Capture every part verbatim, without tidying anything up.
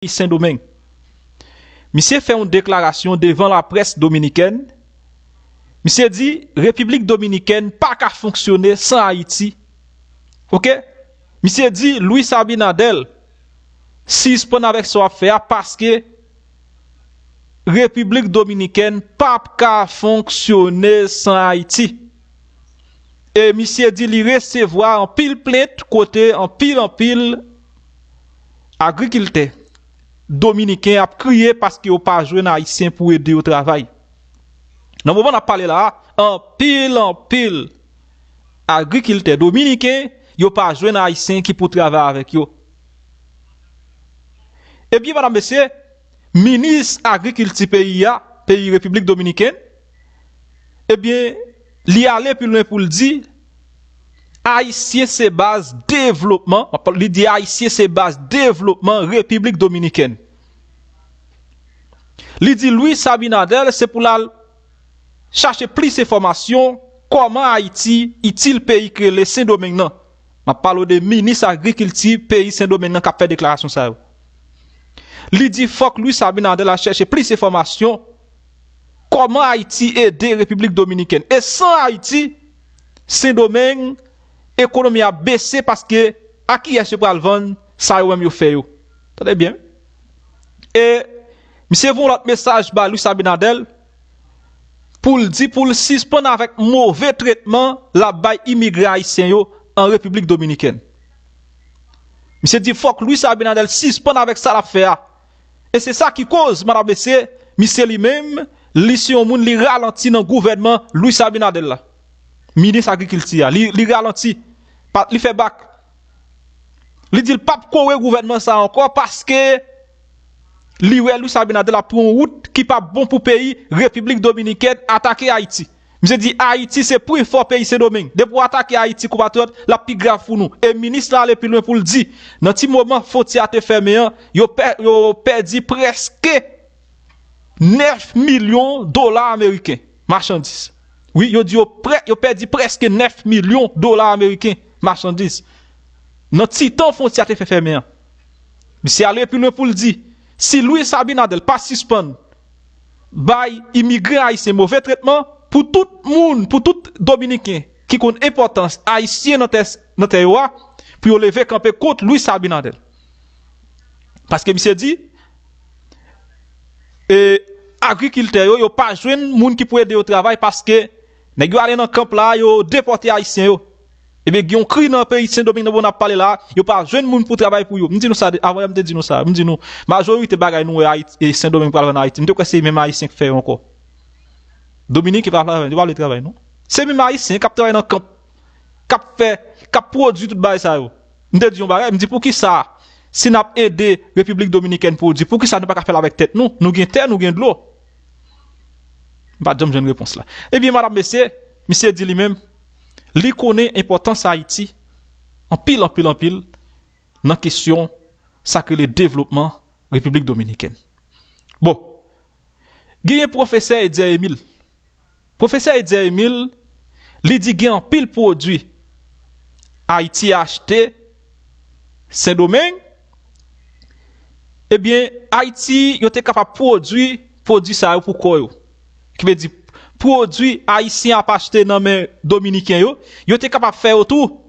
peyi Sendomeng. Misye fè yon deklarasyon devan laprès dominikèn. Misye di Repiblik Dominikèn pa ka fonksyone san Ayiti. Oke? Misye di Luis Abinader sispann avèk sa w ap fè a paske Repiblik Dominikèn p ap ka fonksyone san Ayiti. E misye di li resevwa anpil plent kote anpil, anpil agrikiltè dominiken ap kriye paske yo pa jwenn Ayisyen pou ede yo travay. Nan moman n ap pale la a, anpil, anpil agrikiltè dominiken, yo pa jwenn Ayisyen ki pou travay avèk yo. Ebyen, medam, mesye, minis agrikilti peyi a, peyi Repiblik Dominikèn, ebyen, li ale pi lwen pou l di, Ayisyen se baz devlopman, li di Ayisyen se baz devlopman Repiblik Dominikèn. Li di Luis Abinader se pou l al chache plis enfòmasyon kòman Ayiti itil peyi k rele Sendomeng nan. M ap pale w de minis agrikilti peyi Sendomeng nan k ap fè deklarasyon sa yo. Li di fòk Luis Abinader al chèche plis enfòmasyon kòman Ayiti ede Repiblik Dominikèn. E san Ayiti, Sendomeng, ekonomi a bese paske a kiyès yo pral vann sa yo menm yo fè yo. Tande byen. E misye voye yon lòt mesaj ba Luis Abinader pou l di pou l sispann avèk move tretman l ap bay imigran ayisyen yo an Repiblik Dominikèn. Misye di fòk Luis Abinader sispann avèk sa l ap fè a. E se sa ki koz, medam, mesye, misye li menm, li se yon moun li ralanti nan gouvènman Luis Abinader la. Minis agrikilti a, li, li ralanti. Pa, li fè bak. Li di l p ap kore gouvènman sa a ankò paske li wè Luis Abinader ap pran yon wout ki p ap bon pou peyi Repiblik Dominikèn atake Ayiti. Misye di Ayiti se pwen fò peyi Sendomeng. Depi w atake Ayiti, konpatriyòt, l ap pi grav pou nou. E minis la ale pi lwen pou l di, nan ti moman fwontyè a te fèmen an, yo pè, yo pèdi prèske nèf milyon dola ameriken machandiz. Wi, yo di yo, prè, yo pèdi prèske nèf milyon dola ameriken machandiz. Nan ti tan fwontyè a te fè fèmen an. Misye ale pi lwen pou l di, si Luis Abinader pa sispann bay imigran ayisyen move tretman, pou tout moun, pou tout dominiken ki konn enpòtans ayisyen nan tè, nan tè yo a, pou yo leve kanpe kont Luis Abinader. Paske misye di, e, agrikiltè yo, yo pa jwenn moun ki pou ede yo travay paske nèg yo ale nan kanp la, yo depòte ayisyen yo. Ebyen, gen yon kri nan peyi Sendomeng nan bon n ap pale la, yo pa jwenn moun pou travay pou yo. M di nou sa, avan yè m te di nou sa, m di nou, majorite bagay nou wè Ayiti, e Sendomeng pral vann Ayiti, m te kwè se menm ayisyen k fè yo ankò. Dominiken pa travay, yo pa vle travay non. Se menm ayisyen k ap travay nan kanp, k ap fè, k ap pwodui tout bagay sa yo. M te di yon bagay, m di poukisa, si n ap ede Repiblik Dominikèn pwodui, poukisa nou pa ka fè l avèk tèt nou? Nou gen tè, nou gen dlo. M pa t janm jwenn repons la. Ebyen, medam, mesye, misye di li menm, li konnen enpòtans Ayiti anpil, anpil, anpil nan kesyon sa k rele devlopman Repiblik Dominikèn. Bon, genyen pwofesè Etzer Emile. Pwofesè Etzer Emile, li di gen anpil pwodui Ayiti achte Sendomeng, ebyen, Ayiti, yo te kapab pwodui pwodui sa yo pou kò yo. Ki vle di, pwodui Ayisyen ap achte nan men Dominiken yo, yo te kapab fè yo tou.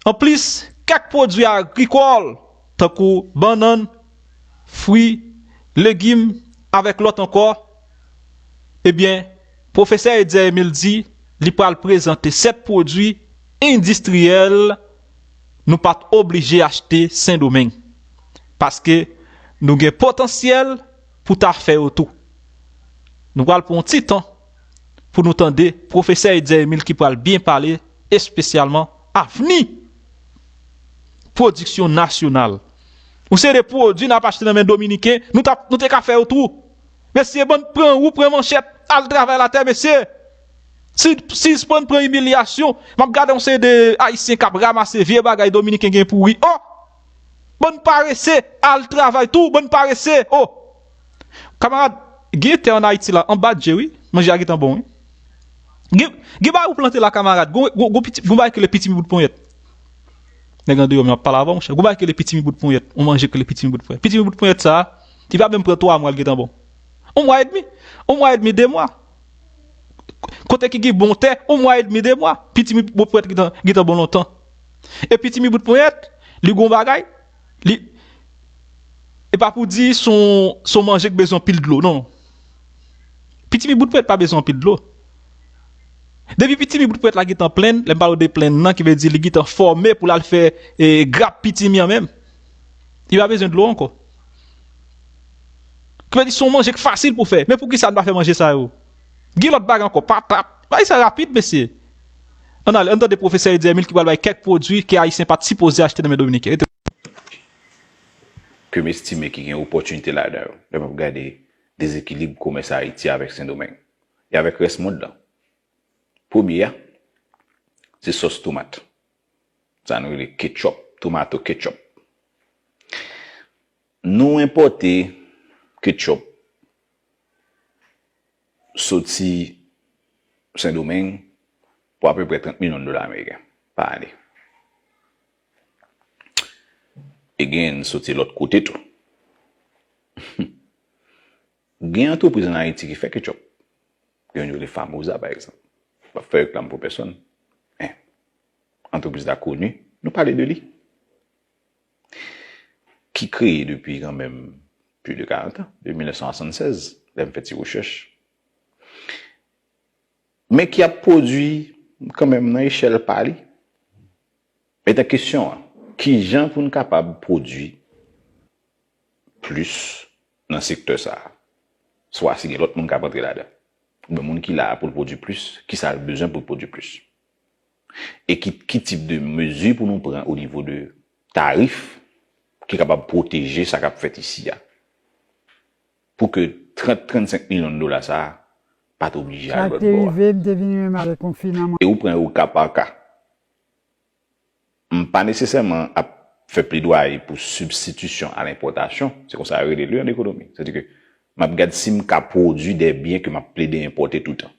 Anplis, kèk pwodui agrikòl, tankou bannann, fwi, legim, avèk lòt ankò, ebyen, pwofesè Etzer Emile di li pral prezante sèt pwodui endistriyèl nou pa t oblije achte Sendomeng. Paske nou gen potansyèl pou ta fè yo tou. Nou pral pran yon ti tan pou nou tande pwofesè Etzer Emile ki pral byen pale, espesyalman avni pwodiksyon nasyonal. Yon seri de pwodui n ap achte nan men Dominiken, nou t ap, nou te ka fè yo tou. Mesye, bann pran wou, pran manchèt, al travay latè, mesye. Si, sispann pran imilyasyon. M ap gade yon seri de Ayisyen k ap ranmase vye bagay Dominiken gen pou ri. Oh! Bann parese, al travay tou, bann parese. Oh! Kamarad, gen tè ann Ayiti la, anba dje, wi. Manje a gentan bon, wi. Gen, gen bagay ou plante la, kamarad. Gon, gon, gon piti, gon bagay ki rele pitimi bout ponyèt. Nèg andeyò m ap pale avè w, monchè. Gwo bagay ki rele pitimi bout ponyèt. Yon manje ki rele pitimi bout ponyèt. Pitimi bout ponyèt sa a, li pa menm pran twa mwa, l gentan bon. Yon mwa edmi. Yon mwa edmi, de mwa. Kote ki gen bon tè, yon mwa edmi, de mwa. Pitimi bout ponyèt gentan, gentan bon lontan. E pitimi bout ponyèt, li gon bagay, li, e pa pou di se yon, se yon manje ki bezwen anpil dlo, non. Pitimi bout ponyèt pa bezwen anpil dlo. Depi pitimi bout ponyèt la gentan plenn, lè m pale w de plenn nan, ki vle di li gentan fòme pou l al fè, e, grap pitimi an menm, li pa bezwen dlo ankò. Ki vle di se yon manje k fasil pou fè. Men poukisa n pa fè manje sa yo? Gen lòt bagay ankò, patat. Bagay sa rapid, mesye. Ann ale, ann tande pwofesè Eddy Emile ki pral bay kèk pwodui ke Ayisyen pa t sipoze achte nan men Dominiken. Rete. Ke m estime ki gen opòtinite ladan yo, lè m ap gade dezekilib komès Ayiti avèk Sendomeng e avèk rès mond lan. Premye a, se sòs tomat. Sa nou rele ketchup, tomato ketchup. Nou enpòte ketchup soti Sendomeng pou apeprè trant milyon dola ameriken pa ane. E gen soti lòt kote tou. Gen antrepriz ann Ayiti ki fè ketchup. Gen youn yo rele Famosa, pa egzanp. M p ap fè reklam pou pèsonn. Men, antrepriz la koni, nou pale de li. Ki kreye depi kanmenm plis de karant an, de mil nèf san swasannsèz, lè m fè ti rechèch. Men ki ap pwodui kanmenm nan echèl pa li. Etan kesyon an, kijan pou n kapab pwodui plis nan sektè sa a? Swa si gen lòt moun k ap antre ladan, oubyen moun ki la a pou l pwodui plis, kisa l bezwen pou l pwodui plis? E ki, ki tip de mezi pou nou pran o nivo de tarif ki kapab pwoteje sa k ap fèt isi a? Pou ke trant, trannsenk milyon dola sa a pa t oblije al lòt bò a. Sa k te rive, m te vin menm avèk yon fi nan mwen. E ou pran yo ka pa ka. M pa nesesèman ap fè pledwaye pou sibstitisyon a lenpòtasyon, se konsa yo rele li an ekonomi. Sètadi ke m ap gad si m ka pwodui de byen ke m ap plede enpòte toutan.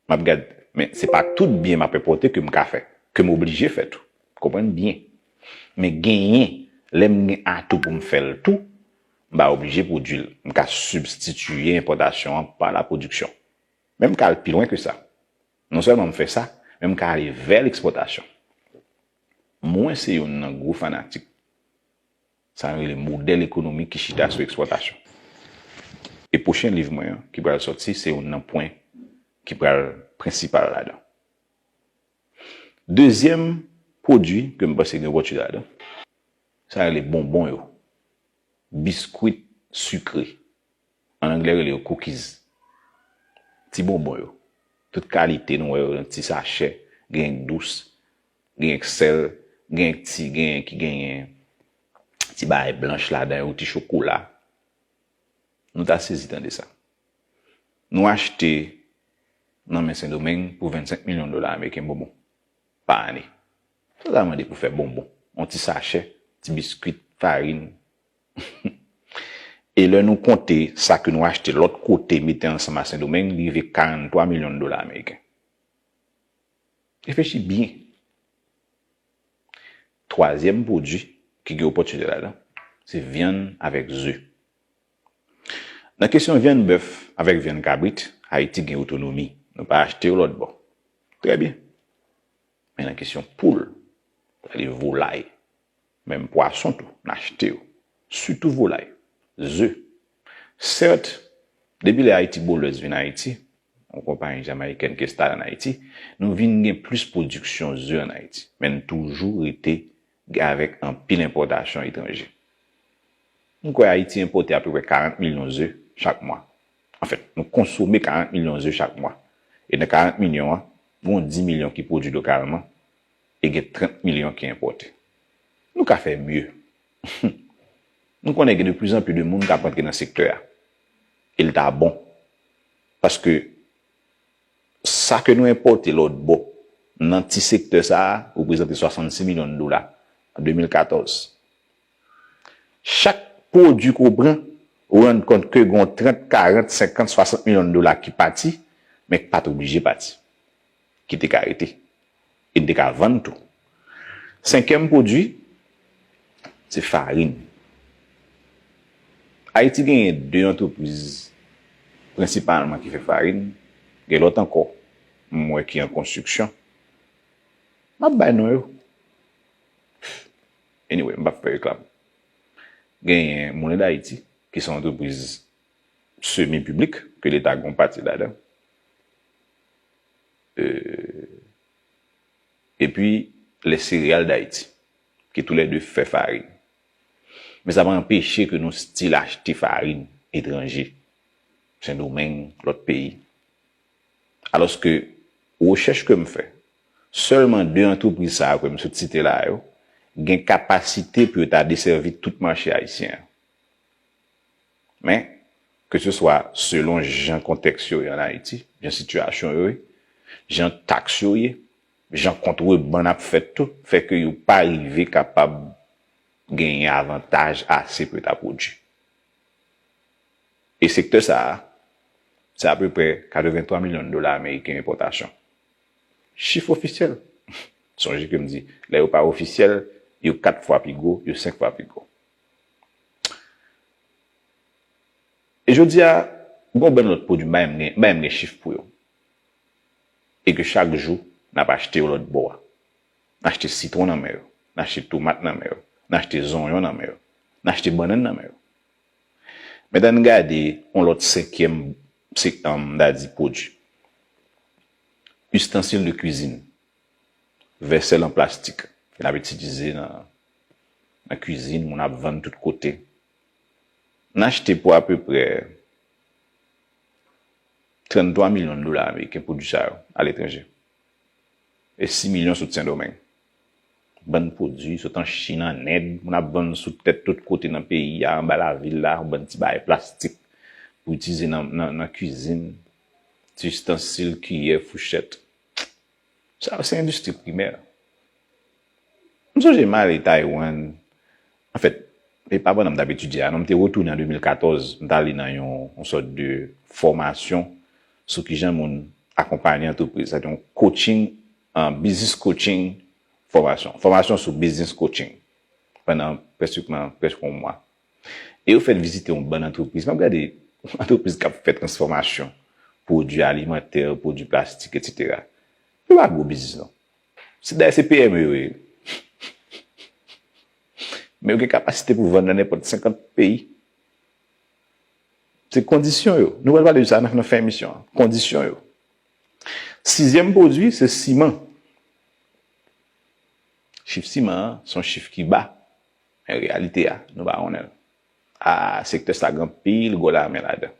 M ap gad, men se pa tout byen m ap enpòte ke m ka fè, ke m oblije fè tou. Konprann byen. Men genyen, lè m gen atou pou m fè l tou, m pa oblije pwodui l. M ka sibstitiye enpòtasyon an pa la pwodiksyon. Men m ka al pi lwen ke sa. Non sèlman m fè sa, men m ka ale vè lekspòtasyon. Mwen se youn nan gwo fanatik sa yo rele modèl ekonomik ki chita sou ekspòtasyon. E pwochen liv mwen an, ki pral sòti, se youn nan pwen ki pral prensipal ladan. Dezyèm pwodui ke m panse gen opòtinite ladan, sa yo rele bonbon yo, biskwit sikre. An anglè, yo rele yo cookies. Ti bonbon yo. Tout kalite, nou wè yo nan ti sachè, gen dous, gen sèl, gen ti, gen ki genyen ti bagay blanch ladan yo, ti chokola. Nou ta sezi tande sa. Nou achte nan men Sendomeng pou vennsenk milyon dola ameriken bonbon pa ane. Sa ta mande pou fè bonbon, yon ti sachè, ti biskwit, farin. E lè nou konte sa ke nou achte lòt kote, mete ansanm a Sendomeng, li rive karanntwa milyon dola ameriken. Reflechi byen. Twazyèm pwodui ki gen opòtinite ladan, se vyann avèk ze. Nan kesyon vyann bèf avèk vyann kabrit, Ayiti gen otonomi. Nou pa achte yo lòt bò. Trè byen. Men nan kesyon poul, sètadi volay, menm pwason tou, n achte yo. Sitou volay, ze. Sèt, depi lè Haiti Bowlers vin Ayiti, yon konpayi jamayikèn ki enstale ann Ayiti, nou vin gen plis pwodiksyon ze ann Ayiti. Men n toujou rete avèk anpil enpòtasyon etranje. M kwè Ayiti enpòte apeprè karant milyon ze chak mwa. Anfèt, nou konsome karant milyon ze chak mwa. E nan karant milyon an, gen dis milyon ki pwodui lokalman e gen trant milyon ki enpòte. Nou ka fè mye. Nou konnen gen de plizanpli de moun k ap rantre nan sektè a. E l ta bon. Paske sa ke nou enpòte lòt bò nan ti sektè sa a reprezante swasannsis milyon dola an de mil katòz. Chak pwodui ke w pran, ou rann kont ke gen trant, karant, senkant, swasant milyon dola ki pati, men k pa t oblije pati, ki te ka rete, e n te ka vann tou. Senkyèm pwodui, se farin. Ayiti genyen de antrepriz prensipalman ki fè farin, gen lòt ankò, m wè ki an konstriksyon. M ap bay non yo. Anyway, m p ap fè reklam. Genyen Moulin d'Haïti, ki se yon antrepriz semi piblik, ke Leta gen yon pati ladan. Euh, epi Les Céréales d'Haïti, ki toulède fè farin. Men sa pa anpeche ke nou still achte farin etranje, Sendomeng, lòt peyi. Alòske, rechèch ke m fè, sèlman de antrepriz sa yo ke m sot site la yo, gen kapasite pou yo ta desèvi tout mache ayisyen an. Men, ke se swa selon jan kontèks yo ye ann Ayiti, jan sitiyasyon yo ye, jan taks yo ye, jan kontrebann ap fèt tou, fè ke yo pa rive kapab genyen avantaj ase pou yo ta pwodui. E sektè sa a, se apeprè katrevenntwa milyon dola ameriken enpòtasyon. Chif ofisyèl. Sonje ke m di, lè yo pa ofisyèl, yo kat fwa pi gwo, yo senk fwa pi gwo. E jodi a, gen yon bann lòt pwodui, m pa menm gen, m pa menm gen chif pou yo. E ke chak jou, n ap achte yo lòt bò a. N achte sitwon nan men yo, n achte tomat nan men yo, n achte zonyon nan men yo, n achte bannann nan men yo. Men ann gade yon lòt senkyèm, se, um, m ta di pwodui. Ustansil de kwizin. Vèsèl an plastik. Ke n ap itilize nan, nan kwizin, moun ap vann tout kote. N achte pou apeprè tranntwa milyon dola ameriken pwodui sa yo aletranje. E sis milyon sot Sendomeng. Bann pwodui sot an Chin, an End, moun ap vann sou tèt tout kote nan peyi a, anba lavil la, yon bann ti bagay plastik pou itilize nan, nan, nan kwizin, ti istansil, kiyè, fouchèt. Sa yo se endistri primè. M sonje m ale Taiwan. Anfèt, e pa pandan m t ap etidye a, non, m te retounen an de mil katòz, m t ale nan yon, yon sòt de fòmasyon sou kijan moun akonpaye antrepriz. Sa te yon coaching, an business coaching fòmasyon. Fòmasyon sou business coaching pandan prèskman, prèske yon mwa. E yo fè n vizite yon bann antrepriz. M ap gade antrepriz k ap fè transfòmasyon, pwodui alimantè, pwodui plastik, etsetera. Yo pa gwo biznis, non. Se, dayè, se P M E yo ye. Men yo gen kapasite pou vann nan nenpòt senkant peyi. Se kondisyon yo. Nou pral pale de sa nan, nan fen emisyon an. Kondisyon yo. Sizyèm pwodui, se siman. Chif siman an, se yon chif ki ba. Men reyalite a, nou pa konnen l. A, sektè sa gen anpil gwo lamen ladan.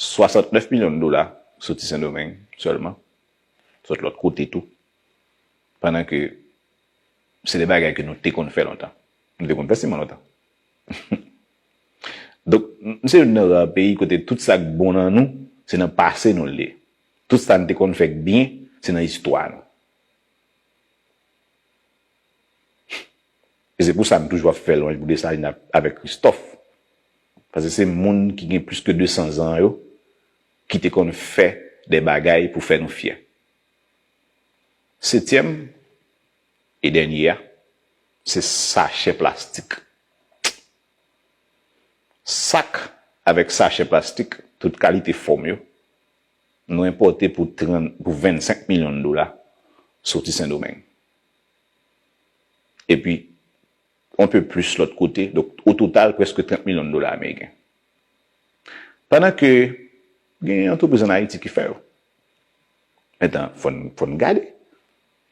Swasantnèf milyon dola soti Sendomeng sèlman, sot lòt kote tou. Pandan ke se de bagay ke nou te konn fè lontan. Nou te konn fè siman lontan. Donk, m se youn nan ra peyi kote tout sa k bon nan nou, se nan pase nou l ye. Tout sa n te konn fè k byen, se nan istwa nou. E se pou sa m toujou ap fè lwanj pou Desalin ak, avèk Kristòf. Paske se moun ki gen plis ke de san zan yo ki te konn fè de bagay pou fè nou fyè. Setyèm e dènye a, se sachè plastik. Sak avèk sachè plastik, tout kalite fòm yo, nou enpòte pou trant, pou vennsenk milyon dola soti Sendomeng. Epi, yon pe plis lòt kote, donk, o total, prèske trant milyon dola ameriken. Pandan ke gen antrepriz ann Ayiti ki fè yo. Mentnan, fò n, fò n gade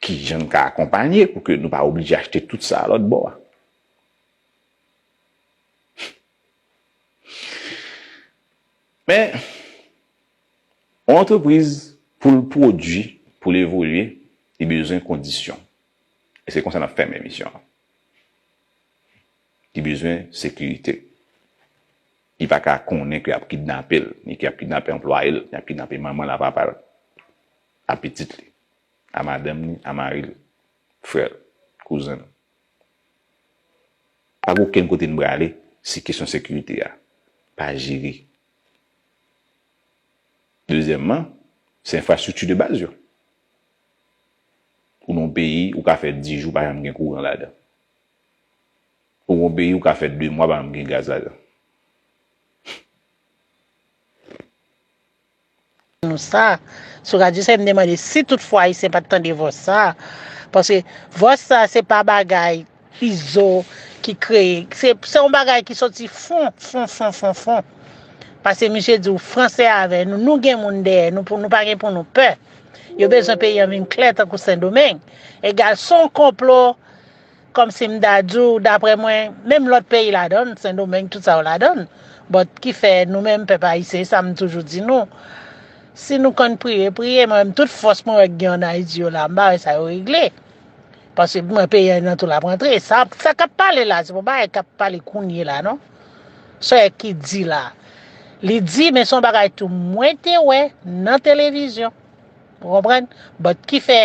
kijan n ka akonpanye pou ke nou pa oblije achte tout sa a lòt bò a. Men, yon antrepriz, pou l pwodui, pou l evolye, li bezwen kondisyon. E se konsa n ap fèmen emisyon an. Li bezwen sekirite. Li pa ka konnen ke y ap kidnape l, ni ke y ap kidnape anplwaye l, y ap kidnape manman l a papa l, a pitit li, a madanm li, a mari l, frè l, kouzen l. Pa gen okenn kote n prale si kesyon sekirite a pa jere. Dezyèmman, se enfrastrikti de baz yo. Ou nan yon peyi, ou ka fè dis jou pa janm gen kouran ladan. Ou gon peyi ou ka fè de mwa pa menm gen gaz ladan. Nou sa, sou radyo sa, m demande si tout fwa Ayisyen pa t tande vòs sa. Paske vòs sa, se pa bagay Izo ki kreye. Se se yon bagay ki soti fon, fon, fon, fon, fon. Paske misye di w franse avè nou, nou gen moun dèyè nou, pou nou pa gen pou nou pè. Yo bezwen peyi an vin klè tankou Sendomeng. Egal, se yon konplo, kòmsi m ta di w, daprè mwen, menm lòt peyi ladan l, Sendomeng, tout sa yo ladan l. But ki fè nou menm pèp ayisyen, sa m toujou di nou, si nou konn priye, priye. Mwen menm, tout fòs mwen wè k gen ann Ayiti yo la, m pa wè sa yo regle. Paske mwen, peyi an nan tou l ap rantre. Sa, sa k ap pale la, se pa bagay k ap pale kounye la, non. Sa ki di la. Li di, men se yon bagay tou mwen te wè nan televizyon. Ou konprann? But ki fè,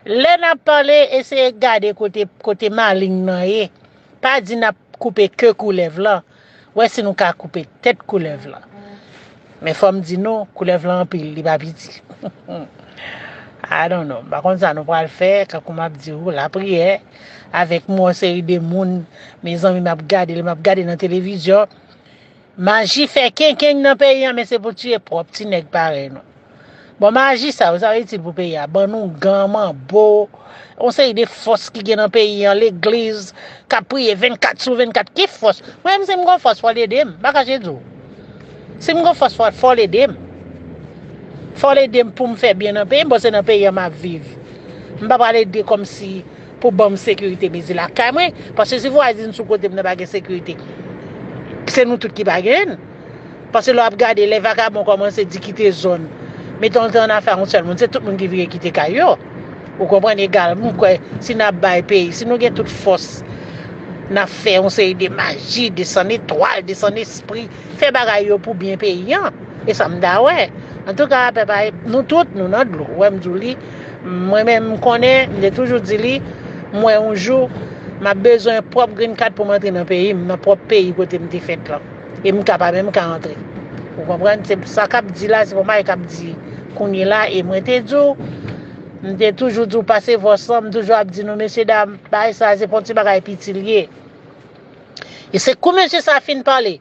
lè n ap pale, eseye gade kote, kote maling nan ye. Pa di n ap koupe ke koulèv lan. Wè si nou ka koupe tèt koulèv lan. Men fò m di nou, koulèv lan anpil, li pa piti. I don't know. M pa konn sa nou pral fè, kankou m ap di w, lapriyè, avèk m wè yon seri de moun, mezanmi, m ap gade, m ap gade nan televizyon. Maji fè kenkenn nan peyi an, men se pou tiye pwòp ti nèg parèy nou. Bon, maji sa yo, sa yo itil pou peyi a? Ban nou gan, manbo, yon seri de fòs ki gen nan peyi an, legliz, k ap priye vennkat sou vennkat. Ki fòs? Mwen menm, si m gon fòs, fò l ede m. M pa kache di w. Si m gon fòs, fò, fò l ede m. Fò l ede m pou m fè byen nan peyi m, bon, se nan peyi an m ap viv. M pa pral ede kòmsi pou ban m sekirite, mezi lakay mwen, paske si vwazin sou kote m nan pa gen sekirite, se nou tout ki pa genyen l. Paske lè w ap gade, lè vakabon kòmanse di kite zòn, metan w te annafè a yon sèl moun, se tout moun ki vire kite kay yo. Ou konprann? Egal, m kwè, si n ap bay peyi, si nou gen tout fòs, n ap fè yon seri de maji, desann etwal, desann espri, fè bagay yo pou byen peyi an. E sa m ta wè. Antouka, pèp a, nou tout, nou nan dlo. Ou wè m di w li, mwen menm m konnen, m te toujou di li, m wè yon jou, m ap bezwen pwòp green card pou m antre nan peyi m, nan pwòp peyi kote m te fèt lan. E m ka pa menm ka antre. Ou konprann? Se sa k ap di la, se pa bagay k ap di kounye la. E mwen te di w, m te toujou di w pase vòs lan, m toujou ap di nou, mesye dam, bagay sa, se pa yon ti bagay piti l ye. E se kou mesye sa fin pale.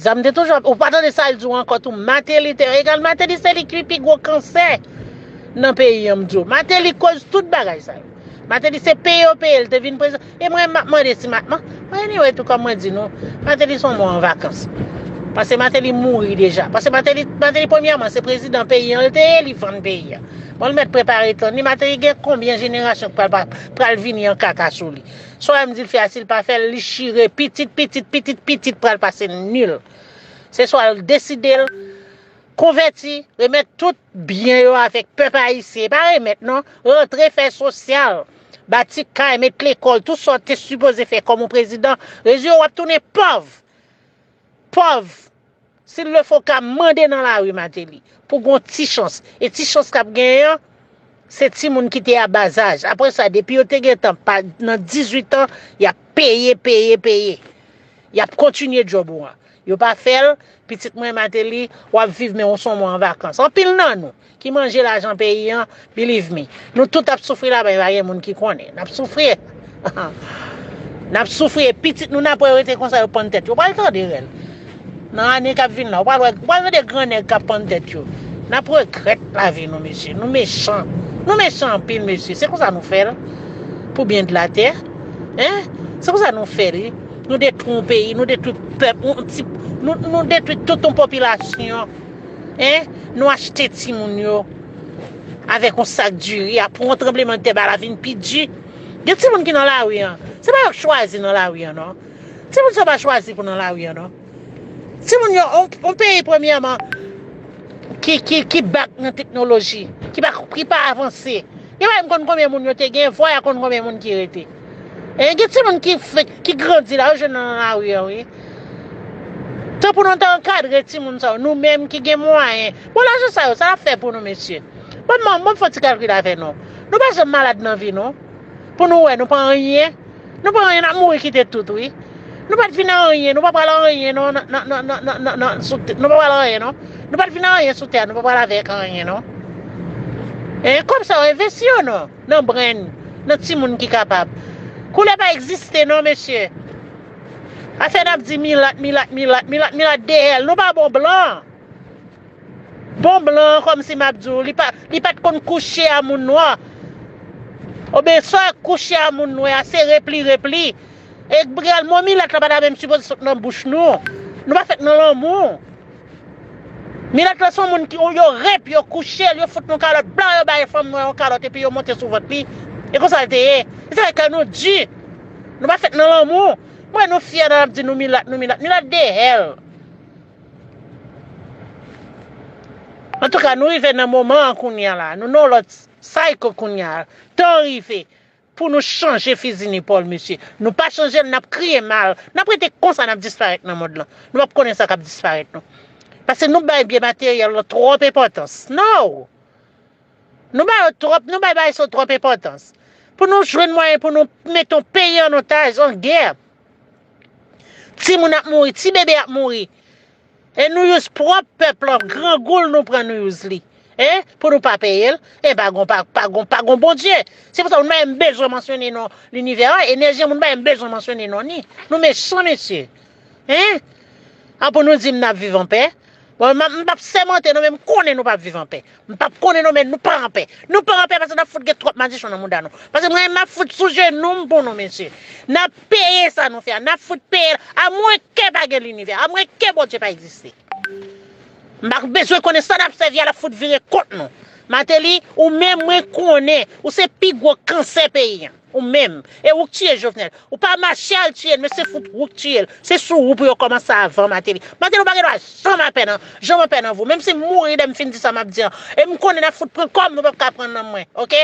Zam te toujou ap, ou pa tande sa l di w ankò tou, Mateli te, egal Mateli se li ki pi gwo kansè nan peyi an, m di w. Mateli koz tout bagay sa yo. Mateli se peye yo peye l te vin prezidan. E mwen, m ap mande si Mat-, mwen, anyway, tou kòm mwen di nou, Mateli se yon mò an vakans. Paske Mateli mouri deja. Paske Mateli, Mateli premyèman, se prezidan peyi an, l te ye, li vann peyi an. Bon, l mèt prepare tan li, Mateli gen konbyen jenerasyon k pral, pral vini an kaka sou li. Sa w wè m di l fè a, si l pa fè l, li chire pitit, pitit, pitit, pitit pral pase nil. Se swa l deside l konvèti, remèt tout byen yo avèk pèp ayisyen. E pa remèt non, rantre fè sosyal, bati kay, met lekòl, tout sa w te sipoze fè kòm yon prezidan. Rezilta w ap tounen pòv. Pòv. Si l le fo ka mande nan lari Mateli pou gon ti chans. E ti chans k ap genyen an, se timoun ki te a bazaj. Apre sa, depi yo te gentan pa nan dizuit an, y ap peye, peye, peye. Y ap kontinye djòb ou an. Yo pa fè l, pitit mwen Mateli, w ap viv men w se yon mò an vakans. Anpil nan nou ki manje lajan peyi an, believe me. Nou tout ap soufri laba, e pa gen moun ki konnen. N ap soufri. N ap soufri, e pitit nou n ap wè rete konsa, yo pann tèt yo. Ou pral tande rèl. Nan ane k ap vin la, ou pral wè, ou pral tande gran nèg k ap pann tèt yo. N ap regrèt lavi nou, mesye. Nou mechan. Nou mechan anpil, mesye. Se konsa nou fè l pou byen de latè. Hein? Se konsa nou fè l, wi. Nou detwi yon peyi, nou detwi pèp, yon ti, nou, nou detwi tout yon popilasyon. Hein? Nou achte timoun yo avèk yon sak diri, apre yon tranblemanntè, bagay la vin pi di. Gen timoun ki nan lari an. Se pa yo k chwazi nan lari an, non. Timoun sa yo pa chwazi pou nan lari an, non. Timoun yo, on, on peyi, premyèman, ki, ki, ki bak nan teknoloji, ki pa, ki pa avanse. Yo pa menm konn konbyen moun yo te gen, vwaya konn konbyen moun ki rete. E gen timoun ki, ki grandi la, yo jwenn nan lari an, wi. Tan pou nou ta ankadre timoun sa yo, nou menm ki gen mwayen. Bon, lajan sa yo, sa l ap fè pou nou, mesye? Bon, bon, bon, fè yon ti kalkil avè nou. Nou pa janm malad nan vi nou. Pou nou wè, nou pa anyen. Nou pa anyen, n ap mouri kite tout, wi. Nou pa t vin a anyen, nou pa pral a anyen, non, nan, nan, nan, nan, nan, nan, sou tè, nou pa pral a anyen, non. Nou pa t vin a anyen sou tè a, nou pa pral avèk anyen, non. E kòb sa yo, envesti yo, non. Nan brenn, nan timoun ki kapab. Koulè pa egziste non, mesye. Afè n ap di milat, milat, milat, milat, milat dehèl. Nou pa bon blan. Bon blan, kòmsi m ap di w, li pa, li pa t konn kouche a moun nwa. Oben, sa kouche a moun nwa a, se repli, repli. E egalman, milat la pa ta menm sipoze sot nan bouch nou. Nou pa fèt nan lanmou. Milat la se yon moun ki, yo rep, yo kouche l, yo fout yon kalòt blan, yo bay fanm nwa yon kalòt, epi yo monte sou vant li. E konsa l te ye. E sa fè kè nou di. Nou pa fèt nan lanmou. Mwen, nou fyè nan ap di nou milat, nou milat. Milat dehèl. Antouka, nou rive nan moman an kounye a la. Nou nan yon lòt cycle kounye a. Tan an rive pou nou chanje fizi ni pòl, mesye. Nou pa chanje l, n ap kriye mal. N ap rete konsa, n ap disparèt nan mond lan. Nou p ap konnen sa k ap disparèt, non. Paske nou bay byen materyèl lan twòp enpòtans. No! Nou ba yo twòp, nou bay bagay sa yo twòp enpòtans. Pou nou jwenn mwayen pou nou mete yon peyi an otaj, an gè. Timoun ap mouri, ti bebe ap mouri. E nou use pwòp pèp lan, grangou l nou pran nou use li. E pou nou pa peye l, e pa gon, pa, pa gon, pa gon Bondye. Se pou sa moun pa menm bezwen mansyone non linivè a, enèji an moun pa menm bezwen mansyone non ni. Nou mechan, mesye. Hein? An pou nou di m n ap viv anpè? Bon, m ap, m p ap sèmante non, men m konnen nou p ap viv anpè. M p ap konnen non, men nou pa anpè. Nou pa anpè paske n ap fout gen twòp madichon nan mouda nou. Paske mwen, m ap fout sou jenou m pou nou, mesye. N ap peye sa nou fè a. N ap fout peye l. Amwenke pa gen linivè. Amwenke Bondye pa egziste. M pa bezwen konnen sa n ap sèvi a, l ap fout vire kont nou. Mateli, ou menm mwen konnen, ou se pi gwo kansè peyi an. Ou menm. E ou k tiye Jovenel. Ou pa mache al tiye l, men se fout ou k tiye l. Se sou ou pou yo kòmanse avan Mateli. Mateli, ou pa gen dwa janm anpè nan, janm anpè nan vi w. Menm si m mouri lè m fin di sa m ap di an. E m konnen n ap fout pran kòb, nou p ap ka pran nan mwen. Oke?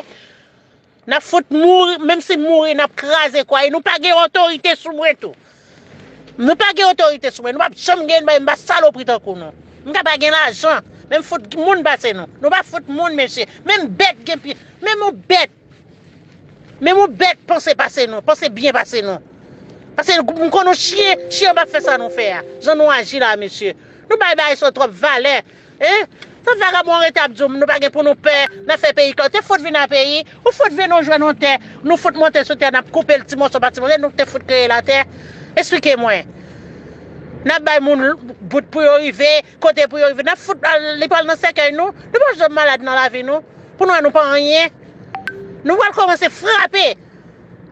N ap fout mouri, menm si mouri, n ap kraze kwa. E nou pa gen otorite sou mwen tou. Nou pa gen otorite sou mwen. Nou p ap janm gen, m pa salopri tankou nou. M ka pa gen lajan, men m fout moun pase nou. Nou pa fout moun, mesye. Menm bèt gen pi, menm yon bèt. Menm yon bèt panse pase nou, panse byen pase nou. Paske m konn nou chyen, chyen p ap fè sa nou fè a. Jan nou aji la, mesye. Nou bay bagay sa yo twòp valè. Hein? Sa vagabon an rete ap di w, nou pa gen pou nou pè, n ap fè peyi klòte. Fout vin nan peyi, ou fout vin nou jwenn yon tè, nou fout monte sou tè, n ap koupe l ti mòso pa ti mòso, nou te fout kreye latè. Esplike mwen. N ap bay moun bout pou yo rive, kote pou yo rive. N ap fout al, li pral nan sèkèy nou. Nou pa janm malad nan lavi nou. Pou nou wè nou pa anyen. Nou pral kòmanse frape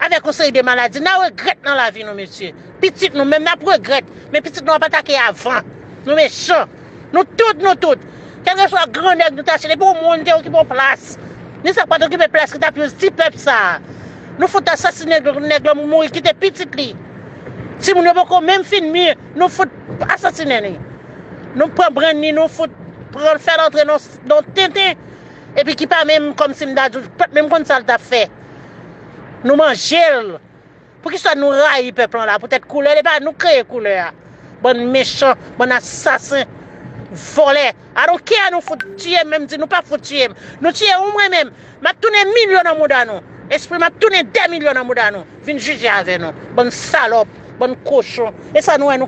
avèk yon seri de maladi. N a regrèt nan lavi nou, mesye. Pitit nou menm, n ap regrèt. Men pitit nou ap atake avan. Nou mechan. Nou tout, nou tout. Kèlkeswa gran nèg nou ta chita, epi yon moun te okipe yon plas. Ni sa k pa t okipe plas ki t ap use ti pèp sa a. Nou fout asasinen nèg lan mouri kite pitit li. Timoun yo poko menm fin mi, nou fout asasinen li. Nou pran brenn li, nou fout pran l fè l antre nan, nan tenten. Epi ki pa menm kòmsi m ta di w, pa t menm konn sa l t ap fè. Nou manje l. Poukisa nou rayi pèp lan la? Poutèt koulè l, e pa nou kreye koulè a. Bann mechan, bann asasen, vòlè. I don't care, nou fout tiye m, menm di nou pa fout tiye m. Nou tiye ou mwen menm. M ap tounen milyon nan mouda nou. Espri m ap tounen dè milyon nan mouda nou. Vin jije avè nou. Bann salòp, bann kochon. E sa nou wè nou